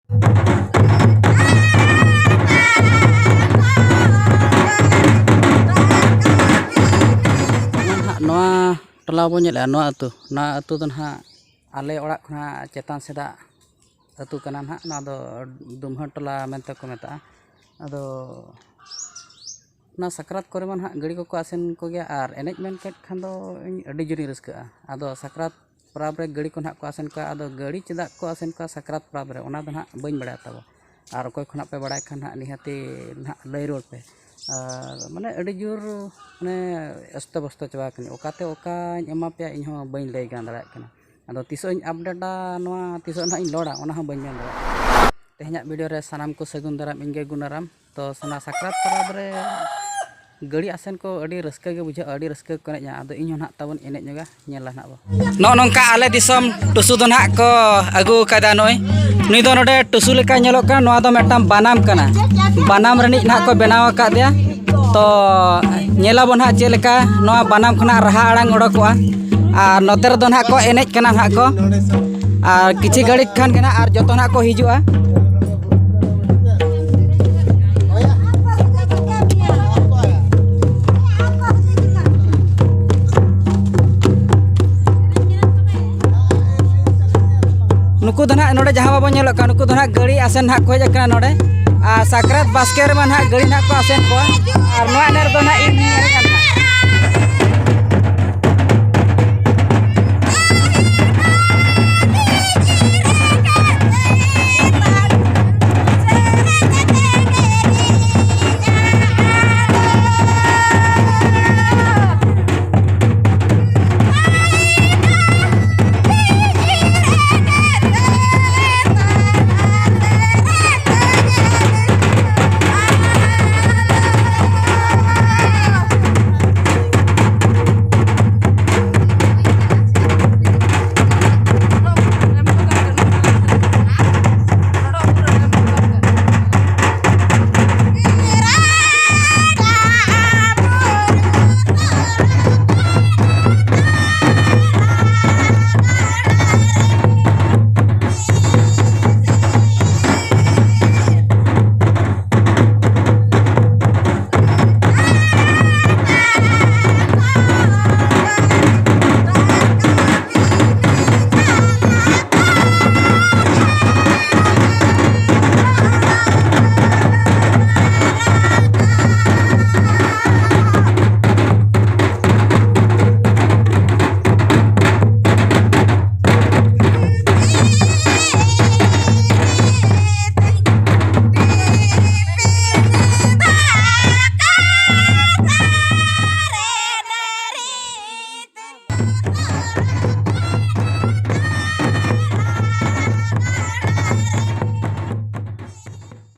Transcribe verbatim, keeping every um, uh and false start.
ᱱᱚᱣᱟ ᱴᱚᱞᱟ ᱵᱚᱱ ᱧᱮᱞᱮᱫᱼᱟ, ᱱᱚᱣᱟ ᱟᱹᱛᱩ, ᱱᱚᱣᱟ ᱟᱹᱛᱩ ᱫᱚ ᱱᱟᱦᱟᱜ ᱟᱞᱮ ᱚᱲᱟᱜ ᱠᱷᱚᱱᱟᱜ ᱪᱮᱛᱟᱱ ᱥᱮᱫᱟᱜ ᱟᱹᱛᱩ ᱠᱟᱱᱟ ᱱᱟᱦᱟᱜ᱾ ᱱᱚᱣᱟ ᱫᱚ ᱫᱩᱢᱦᱟᱹ ᱴᱚᱞᱟ ᱢᱮᱱᱛᱮ ᱠᱚ ᱢᱮᱛᱟᱜᱼᱟ᱾ ᱟᱫᱚ ᱚᱱᱟ ᱥᱟᱠᱨᱟᱛ ᱠᱚᱨᱮ ᱢᱟ ᱱᱟᱦᱟᱜ ᱜᱟᱹᱲᱤ ᱠᱚᱠᱚ ᱟᱥᱮᱱ ᱠᱚᱜᱮᱭᱟ, ᱟᱨ ᱮᱱᱮᱡ ᱢᱮᱱ ᱠᱮᱫ ᱠᱷᱟᱱ ᱫᱚ ᱤᱧ ᱟᱹᱰᱤ ᱡᱳᱨᱤᱧ ᱨᱟᱹᱥᱠᱟᱹᱜᱼᱟ᱾ ᱟᱫᱚ ᱥᱟᱠᱨᱟᱛ ᱯᱚᱨᱚᱵᱽ ᱨᱮ ᱜᱟᱹᱲᱤ ᱠᱚ ᱱᱟᱦᱟᱜ ᱠᱚ ᱟᱥᱮᱱ ᱠᱚᱣᱟ᱾ ᱟᱫᱚ ᱜᱟᱹᱲᱤ ᱪᱮᱫᱟᱜ ᱠᱚ ᱟᱥᱮᱱ ᱠᱚᱣᱟ ᱥᱟᱠᱨᱟᱛ ᱯᱚᱨᱚᱵᱽ ᱨᱮ, ᱚᱱᱟ ᱫᱚ ᱱᱟᱦᱟᱜ ᱵᱟᱹᱧ ᱵᱟᱲᱟᱭᱟ ᱛᱟᱵᱚ᱾ ᱟᱨ ᱚᱠᱚᱭ ᱠᱷᱚᱱᱟᱜ ᱯᱮ ᱵᱟᱲᱟᱭ ᱠᱷᱟᱱ ᱱᱟᱦᱟᱜ ᱱᱤᱦᱟᱹᱛᱤ ᱱᱟᱦᱟᱜ ᱞᱟᱹᱭ ᱨᱩᱣᱟᱹᱲ ᱯᱮ᱾ ᱟᱨ ᱢᱟᱱᱮ ᱟᱹᱰᱤ ᱡᱳᱨ ᱢᱟᱱᱮ ᱮᱥᱛᱚ ᱵᱚᱥᱛᱚ ᱪᱟᱵᱟ ᱟᱠᱟᱱᱟᱹᱧ, ᱚᱠᱟᱛᱮ ᱚᱠᱟᱧ ᱮᱢᱟ ᱯᱮᱭᱟ ᱤᱧ ᱦᱚᱸ ᱵᱟᱹᱧ ᱞᱟᱹᱭ ᱜᱟᱱ ᱫᱟᱲᱮᱭᱟᱜ ᱠᱟᱱᱟ᱾ ᱟᱫᱚ ᱛᱤᱥᱚᱜ ᱤᱧ ᱟᱯᱰᱮᱴᱟ ᱱᱚᱣᱟ, ᱛᱤᱥᱚᱜ ᱱᱟᱦᱟᱜ ᱤᱧ ᱞᱳᱰᱟ, ᱚᱱᱟ ᱦᱚᱸ ᱵᱟᱹᱧ ᱢᱮᱱ ᱫᱟᱲᱮᱭᱟᱜ ᱠᱟᱱᱟ᱾ ᱛᱮᱦᱮᱧᱟᱜ ᱵᱷᱤᱰᱤᱭᱳ ᱨᱮ ᱥᱟᱱᱟᱢ ᱠᱚ ᱥᱟᱹᱜᱩᱱ ᱫᱟᱨᱟᱢ, ᱤᱧ ᱜᱮ ᱜᱩᱱᱟᱨᱟᱢ᱾ ᱛᱚ ᱥᱟᱱᱟ ᱥᱟᱠᱨᱟᱛ ᱯᱚᱨᱚᱵᱽ ᱨᱮ ᱜᱟᱹᱲᱤ ᱟᱥᱮᱱ ᱠᱚ ᱟᱹᱰᱤ ᱨᱟᱹᱥᱠᱟᱹ ᱜᱮ ᱵᱩᱡᱷᱟᱹᱜᱼᱟ, ᱟᱹᱰᱤ ᱨᱟᱹᱥᱠᱟᱹ ᱠᱚ ᱮᱱᱮᱡᱼᱟ᱾ ᱟᱫᱚ ᱤᱧ ᱦᱚᱸ ᱱᱟᱦᱟᱜ ᱛᱟᱵᱚᱱ ᱮᱱᱮᱡ ᱧᱚᱜᱟ, ᱧᱮᱞᱟ ᱱᱟᱦᱟᱜ ᱵᱚ᱾ ᱱᱚᱜᱼᱚ ᱱᱚᱝᱠᱟ ᱟᱞᱮ ᱫᱤᱥᱚᱢ ᱴᱩᱥᱩ ᱫᱚ ᱱᱟᱦᱟᱜ ᱠᱚ ᱟᱹᱜᱩ ᱟᱠᱟᱫᱟ᱾ ᱱᱩᱭ, ᱱᱩᱭ ᱫᱚ ᱱᱚᱰᱮ ᱴᱩᱥᱩ ᱞᱮᱠᱟ ᱧᱮᱞᱚᱜ ᱠᱟᱱᱟ, ᱱᱚᱣᱟ ᱫᱚ ᱢᱤᱫᱴᱟᱝ ᱵᱟᱱᱟᱢ ᱠᱟᱱᱟ, ᱵᱟᱱᱟᱢ ᱨᱤᱱᱤᱡ ᱱᱟᱦᱟᱜ ᱠᱚ ᱵᱮᱱᱟᱣ ᱟᱠᱟᱫᱮᱭᱟ᱾ ᱛᱚ ᱧᱮᱞᱟᱵᱚᱱ ᱦᱟᱸᱜ ᱪᱮᱫ ᱞᱮᱠᱟ ᱱᱚᱣᱟ ᱵᱟᱱᱟᱢ ᱠᱷᱚᱱᱟᱜ ᱨᱟᱦᱟ ᱟᱲᱟᱝ ᱚᱰᱚᱠᱚᱜᱼᱟ᱾ ᱟᱨ ᱱᱚᱛᱮ ᱨᱮᱫᱚ ᱱᱟᱦᱟᱜ ᱠᱚ ᱮᱱᱮᱡ ᱠᱟᱱᱟ ᱱᱟᱦᱟᱜ ᱠᱚ, ᱟᱨ ᱠᱤᱪᱷᱤ ᱜᱷᱟᱹᱲᱤᱡ ᱠᱷᱟᱱ ᱜᱮ ᱱᱟᱦᱟᱜ ᱟᱨ ᱡᱚᱛᱚ ᱱᱟᱦᱟᱜ ᱠᱚ ᱦᱤᱡᱩᱜᱼᱟ᱾ ᱱᱩᱠᱩ ᱫᱚ ᱱᱟᱦᱟᱜ ᱱᱚᱰᱮ ᱡᱟᱦᱟᱸ ᱵᱟᱵᱚᱱ ᱧᱮᱞᱚᱜ ᱠᱟᱱ, ᱱᱩᱠᱩ ᱫᱚ ᱱᱟᱦᱟᱜ ᱜᱟᱹᱲᱤ ᱟᱥᱮᱱ ᱱᱟᱦᱟᱜ ᱠᱚ ᱦᱮᱡ ᱟᱠᱟᱱᱟ ᱱᱚᱰᱮ᱾ ᱟᱨ ᱥᱟᱠᱨᱟᱛ ᱵᱟᱥᱠᱮ ᱨᱮᱢᱟ ᱱᱟᱦᱟᱜ ᱜᱟᱹᱲᱤ ᱱᱟᱦᱟᱜ ᱠᱚ ᱟᱥᱮᱱ ᱠᱚᱣᱟ᱾ ᱟᱨ ᱱᱚᱣᱟ ᱮᱱᱮᱡ ᱨᱮᱫᱚ ᱱᱟᱦᱟᱜ ᱤᱧ ᱦᱚᱧ ᱮᱱᱮᱡᱼᱟ ᱱᱟᱦᱟᱜ᱾